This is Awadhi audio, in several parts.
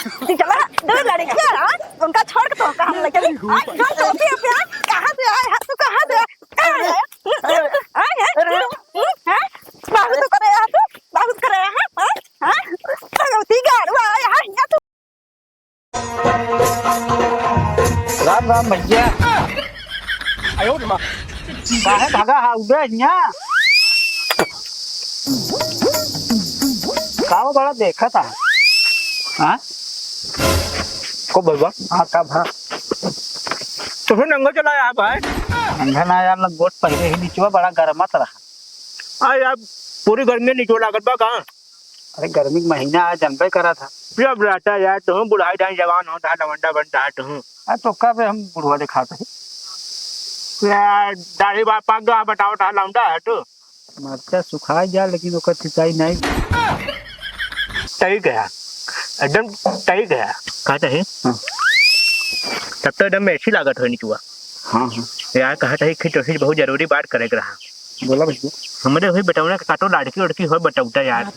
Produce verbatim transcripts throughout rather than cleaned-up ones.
चला, दो लड़कियाँ, हाँ? उनका छोड़ के तो कहाँ ले चली? हाँ? जो टोपी ओपी, हाँ? कहाँ से आए, हाँ? तू कहाँ से आए? कहाँ से आए? हाँ? हाँ? हाँ? बहुत करे, हाँ? तू बहुत करे, हाँ? हाँ? हाँ? भगवती गाड़ू आए, हाँ? यहाँ तू राम राम भैया। काहे भागा हा उबे हियाँ? का वो बड़ा देखत हा? हाँ? को भैया? हाँ, का भा? तुहे नंगा चला आया भाई? नंगा ना यार, लंगोट पहले ही निचवा बड़ा गरमात रहा। आ यार, पूरी गर्मी निचवा लागत बा का? अरे, गर्मी के महीना है, जनबे करा था। पिया बुढ़ाता यार, तुहूँ बुढ़ाई जाए, जवान हो, ढा लवंडा बनता है तुहूँ। आ, तो कब हम बुढ़वा दिखाते हैं? यार, दाढ़ी बा पाक गा, बताओ, ढा लवंडा है तू। मरचा सुखाई जा, लेकिन ओकर सिंचाई नहीं। सही कहा, एकदम सही कहा। कहते हैं? हाँ। तब तो एकदम में ऐसी लागत हो निचुआ। हाँ, हाँ। यार, कहत है कि तोसे बहुत जरूरी बात करे के रहा। बोला भैया। हमरे हुई बेटौना के काटो लड़की उड़की हो बटौटा यार।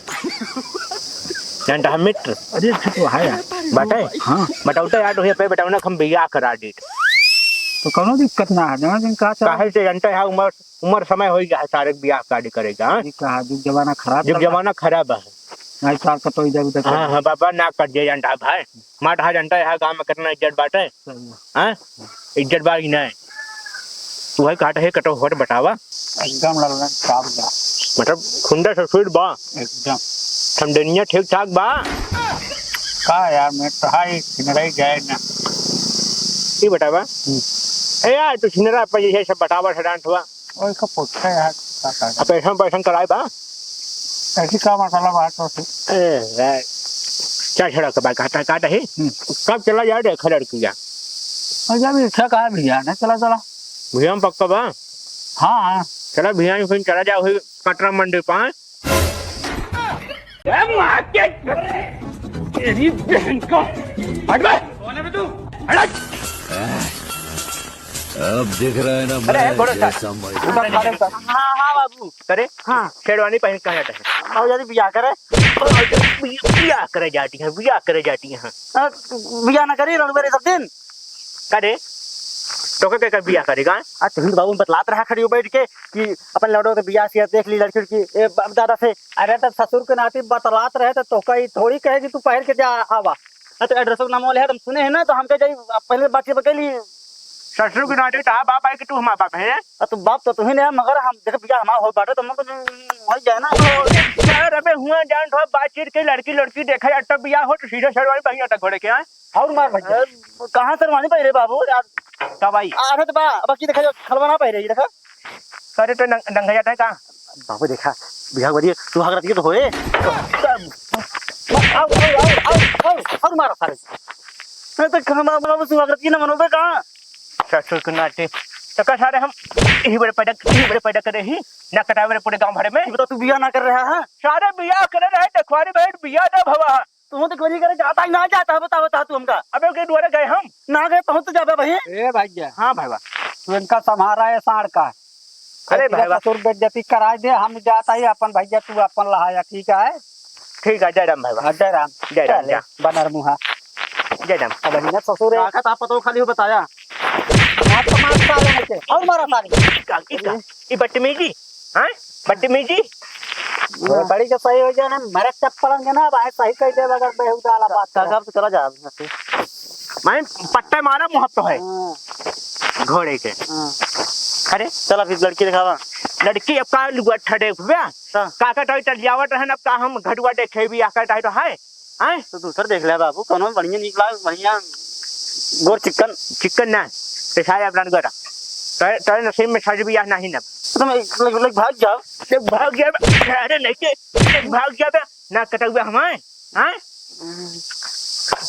जानता हम मित्र। अरे, अच्छा तो है यार। बाटे? हाँ। बटौटा यार, वही पे बेटौना के हम बियाह करा दी। तो कौनो दिक्कत ना है, जौन दिन कहा चला। काहे से जानता है, उम्र, उम्र समय हो गया है, सारे के बियाह शादी करेगा, हाँ? ये कहा, जुग जमाना खराब जुग चल रहा। जमाना खराब है। नहीं सार का तो इधर उधर हाँ, चल। हाँ, बाबा, ना कर दे जानता भाई। मार ढा जानता है, गाँव में कितना इज्जत बाटे। सही है। हाँ? इज्जत बा कि नहीं? तू है काट है, कटो होट बतावा। एकदम ललन साफ बा। मतलब, खुंडा ससुर बा। एकदम। समझनिया ठीक ठाक बा। का यार, मैं तो हाई छिनराई जाए ना। ई बतावा। हम्म। ए यार, तू छिनरा पर ये सब बतावा, सदान थुआ। ओए, का पोछा यार, का, का, का? अब पैसा, पैसा कराए बा? ऐसी का मसाला बात होती? ए, ए, क्या छड़ा के बा? कहता, कहता ही? हम्म। कब चला जाए, देखा लड़किया। और जब इच्छा कहा भैया, ना चला, चला। भैया, हम पक्का बा? हाँ, हाँ। चला भैया, फिर चला जाओ, वही कटरा मंडी पाए। ए, माँ के, तेरी बहन का। हट बे। कौन है बे तू? हट। अब दिख रहा है ना अरे, मैं बड़ो सा। जैसा मजनू। उधर खड़े उधर। हाँ, हाँ, बाबू। करे? हाँ। शेरवानी पहन के कहाँ जाता है? बाबू, जल्दी बियाह करे। बियाह करे जाती है, बियाह करे जाती है। अ, बियाह ना करी, रणुआ रे सब दिन। करे? तो के, के बियाह करेगा? आ, तुम बाबू बतलात रहा खड़ी हो बैठ के कि अपन लड़ो तो बियाह से देख ली लड़की उड़की, ए, बाप दादा से। अरे, तो ससुर के नाती बतलात रहे तो तोका ई थोड़ी कहे कि तू पहल के जा आवा। हाँ, तो address के नाम वाले है, तुम सुने हैं ना, तो हमके जाई, आप पहले बातचीत कर ली। ससुर के नाते तो हाँ बाप है कि तू हमारा बाप है? आ, तो बाप तो तुम्ही ने है, मगर हम, देख, बियाह हमारा हो बाटे, तो हम तो वही जाए ना। यार, अबे हुआ जान थो बातचीत के लड़की, लड़की देखा जाए, तब बियाह हो तो सीधे शेरवानी पहन जाता घोड़े के, हाँ? और मार भैया। अरे, कहाँ शेरवानी पहले बाबू? यार, का भाई? अरे तो बा, अब की देखा जाओ, खलवा ना पहले, ये देखा। अरे तो नंग-, नंगा जाता है का? बाबू देखा, बिहार वाली सुहाग रात की तो होए। आओ, आओ, आओ, आओ, आओ, और मारा सारे। अरे तो कहाँ बाबू, बाबू सुहाग रात की ना मनोगे कहाँ? ससुर के नाते। तो का सारे हम यही बड़े पैदा, यही बड़े पैदा करे ही, ना कटावे बड़े पूरे गांव भर में। ये बताओ, तू बियाह ना कर रहा है? सारे बियाह करे रहे, देखवारी बहन बियाह ना भवा। तू तो खोजी करे जाता ही ना जाता है, बता, बता तू हमका। अबे के दुआरे गए हम। ना गए, तू तो जाबे भाई। ए भैया। हाँ भाईवा। तू इनका संभारा है साँड़ का। अरे तेरा भाईवा। ससुर बेइज्जती कराए दे, हम जाता ही अपन भैया, तू अपन लहाया, ठीक है? ठीक है, जय राम भाईवा। हाँ, जय राम। जय राम, चले, जय। बनर मुहा। जय राम। अब इन्हें ससुर है। काका, आप पता हो खाली हो बताया। आप तो मार साले नहीं थे, और मारा साले। का, ई का? ई बदतमीजी, हाँ? बदतमीजी? हाँ। बड़ी के सही हो जाए ना, मरे चप्पलन के ना, भाई सही कह दे, अगर बेहुदा वाला बात कर। साहब, तो चला जा, यहाँ से। मैं पट्टे मारा मुँह तो है। हाँ। घोड़े के। हाँ। अरे? चला फिर लड़की दिखावा। लड़की अब का लुआ ठड़े हुआ? हाँ। काका तो चल जावत रहन, अब का हम घटुआ देखे भी आकर टाइट है? हैं? तो दूसर देख ले बाबू, कौनो बढ़िया निकला, बढ़िया गोर चिकन। चिकन ना, पेशाब अपना गोरा। तोरे, तोरे नसीब में शादी बियाह नहीं ना। तो मैं एक, लग, लग भाग जाओ। देख भाग जाबे, अरे नहीं के, देख भाग जाबे, ना कटौबे हमारे, हैं?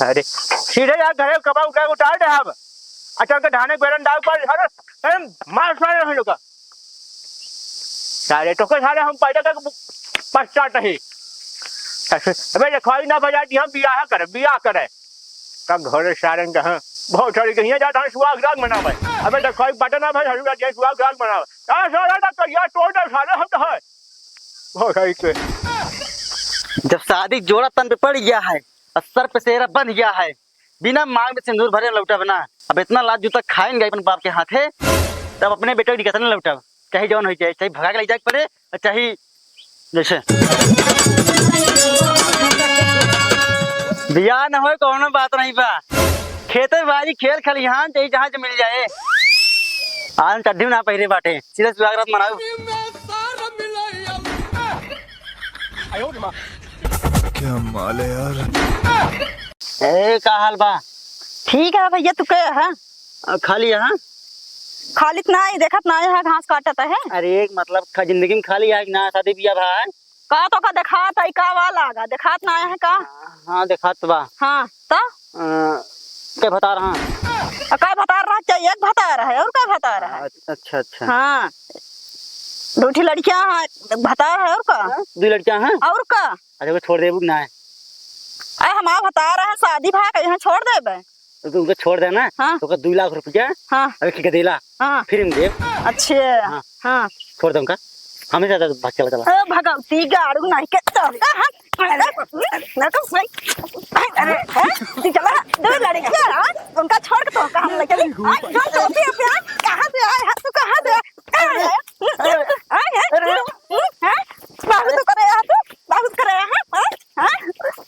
अरे, सीधे यार घरे कबा उठा के उतार दे अब। अच्छा, के धाने बेरन दाग पर, अरे, अरे, मार सारे हम लोग का। सारे तो के सारे हम पैदा करके पश्चात ही। अबे देखो, ई ना बजा दिया, बियाह करे, बियाह करे। का घरे सारन के, हाँ, बहुत सारी कहिया जाता है, सुहाग राग मनावे। अबे देखो, ई बटन ना भाई, हल्लू जाती है, सुहाग राग मनावे। आ, सारे ना करिया तोड़ दे, सारे हम तो है। बहुत सारी के। जब शादी जोड़ा तन पे पड़ गया है, और सर पे सेहरा बंध गया है। बिना मांग में सिंदूर भरे लौटब ना। अब इतना लात जूता खाइन गए अपन बाप के हाथे, तब अपने बेटे की दिक्कत नहीं लौटब। चाहे जौन हो जाए, चाहे भगा के ले जाए के पड़े, और चाहे जैसे बियाह न होए, कौनो बात नहीं बा। खेते बाड़ी, खेल खलिहान, चाहे जहाँ से मिल जाए। आज चड्ढी ना पहिरे बाटे, सीधे सुहाग रात मनाऊ। क्या माल है यार। ए, का हाल बा? ठीक है भैया, तू के है? आ, खाली है? खाली त ना है, देखत ना है, घास काटत है। अरे, एक मतलब खा-, जिंदगी में खाली है कि ना, शादी बियाह भा है? का तो का देखात है, का वा लागा, देखात ना है का? हाँ, देखात बा। हाँ, तो? अ, के भतार, हाँ। आ, का भतार रहा, चाहिए एक भतार है, और का भतार है? अच्छा, अच्छा। हाँ। दो ठी लड़कियां हैं, भतार है और का? हाँ, दो लड़कियां हैं? और का? अच्छा, वो छोड़ देबू कि ना है? अरे, हमार भतार है, शादी भा के यहाँ छोड़ देबे। तो उनका छोड़ देना, हाँ। तो ओकर दो लाख रुपया हाँ। अभी के देला, हाँ। फिर हम देब। अच्छे। हाँ। हाँ। छोड़ दे उनका, हमें ज्यादा भाग चला, चला। ए, भगवती गाड़ू नहीं के तो का, हाँ? अरे, ना तो सही। अरे, हैं? तू चला, दो लड़कियां, हाँ? उनका छोड़ के तो का हम लेके, हाँ? जो टोपी पे, हाँ? कहाँ से आए, हाँ? तू कहाँ से आए? आए, हैं? आए, हैं? अरे। हैं? बाबू तो करे, हाँ, तू? बाबू तो करे, हाँ? हाँ? हाँ?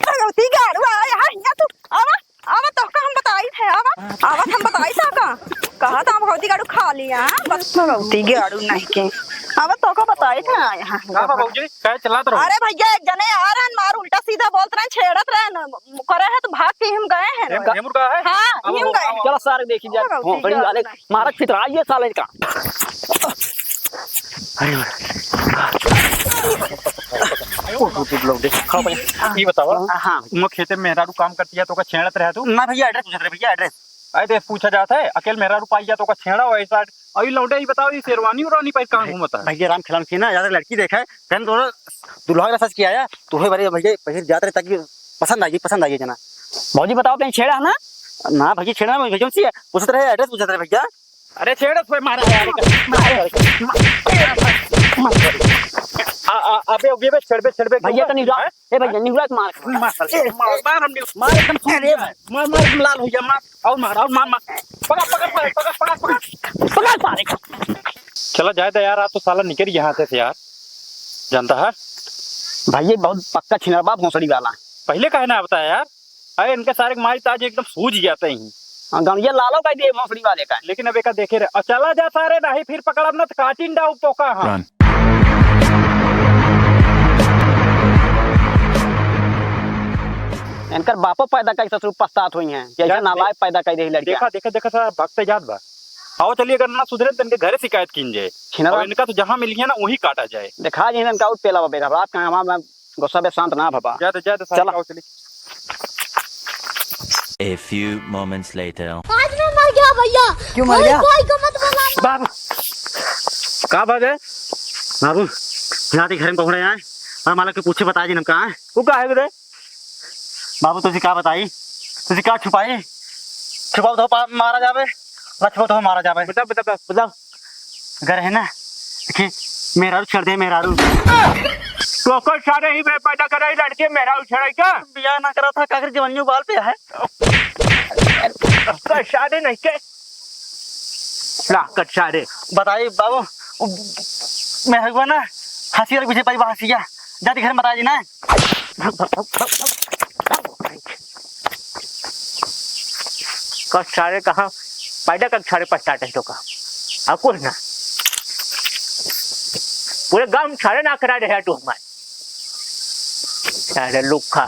भगवती गाड़ू आए, हाँ? यहाँ तू, आवा। आवा तोहका हम बताई थे, आवा, आवा हम बताई तोहका। कहा था भगवती गाड़ू खा लिया, हाँ? बस भगवती गाड़ू नहीं के। आवा तोहका बताई थे, हाँ, यहाँ। का बा भौजी, काहे चिल्लात रहो? अरे भैया, एक जने आ रहन, मार उल्टा सीधा बोलत रहन, छेड़त रहन, करे है तो भाग के हम गए हैं। हेम-, हेमूर का है? हाँ, अब हम वो, गए। अब चलो सारे देखी जाए। भगवती हाँ, बड़ी गाड़ू वाले नहीं। मारक फितराई है साले का। अरे वाह। ओ, टूट, टूट लोग, देख, खाओ भाई। ई बतावा, हाँ। तुम खेते में मेहरारू काम करती है, तो का छेड़त रहे तू? ना भैया, address पूछत रहे भैया, address। अरे, देख, पूछा जात है, अकेल मेहरारू पाई जा, तो का छेड़ा हो ऐसा? अभी लौटे, ई बताओ, ई शेरवानी उरवानी पाई कहाँ घूमत है? भैया, राम खेलाम की ना, ज्यादा लड़की देखा है, कहन तो दुल्हा का सच किया आया, तो है बारे भैया, पहिर जात रहे ताकि पसंद आइए, पसंद आइए जना। भौजी, बताओ, कहीं छेड़ा है ना? ना भैया, छेड़ा ना, भैया, उनसे पूछत रहे, address पूछत रहे भैया। अरे छेड़त होए मारा यार। मार, मार, मार। आ, आ, अबे, अबे, अबे, छेड़बे, छेड़बे, भैया, छेड़बे। तनी जा। हैं? ए भैया, निहुरा के मार। मार, साले, ए, मार, ए, मार, हम निहु-, मार, एकदम सूख अरे। गया है। मार, मार, एकदम लाल हो गया, मार, और मार, और मार, मार। पकड़, पकड़, पकड़, पकड़, पकड़, पकड़। पकड़, साले। चला जाए दे यार, आज तो साला निकल यहाँ से यार। जानता है? भैया, बहुत पक्का छिनरबा भोसड़ी वाला। पहले काहे ना बताया यार? अरे इनके सारे के मारी ताज एकदम सूझ जाते ही। हाँ, गणिया लालो कह दिए भोसड़ी वाले का। लेकिन अब एका देखे रहे, और चला जा सारे, नहीं फिर पकड़ब ना तो काटिन डाउब तो का, हाँ। Run। इनकर बापो पैदा कई ससुर पछतात हुई हैं, जैसे जात नालायक दे-, पैदा कई रही लड़कियां। देखा, देखा, देखा, सारा भक्त जात बा। आओ चलिए, अगर ना सुधरे तो इनके घरे शिकायत कीन जाए। छिनरा। और इनका तो जहाँ मिल गया ना, वहीं काटा जाए। देखा जी, इनका और पेला बा बेरा, रात का हमारा गुस्सा बे शांत ना भबा। जा दे, जा दे, सारे चला। आओ चली। A few moments later। आज मैं मर गया भैया। क्यों मर कोई, गया? कोई को मत बुलाना। बाबू, का बात है? बाबू, यहाँ के घर में पहुँच रहे हैं, हम मालक के पूछे बता जी हम कहाँ हैं। वो का है बे? बाबू, तुझे का बताई, तुझे का छुपाई? छुपाओ तो पा-, मारा जावे, ना छुपाओ तो मारा जावे। बता, बता, बता, बताओ। घर है ना, देखिए, मेहरारू छेड़ दे, मेहरारू। तो कोई सारे ही में पैदा करे लड़के मेहरारू छेड़े का? बियाह ना करा था, काकर जवानियों बाल पे है। कोई सारे नहीं के। लाकत सारे। बताइए बाबू, वो मेहरुआ ना, हंसी वाली पीछे पड़ी बा, हंसिया। जाती घर में बता दी ना। का सारे कहाँ पैदा कर सारे पछताते हैं तो का? और कुछ ना। पूरे गांव में सारे ना करा रहे तू हमारे। सारे लुक्खा।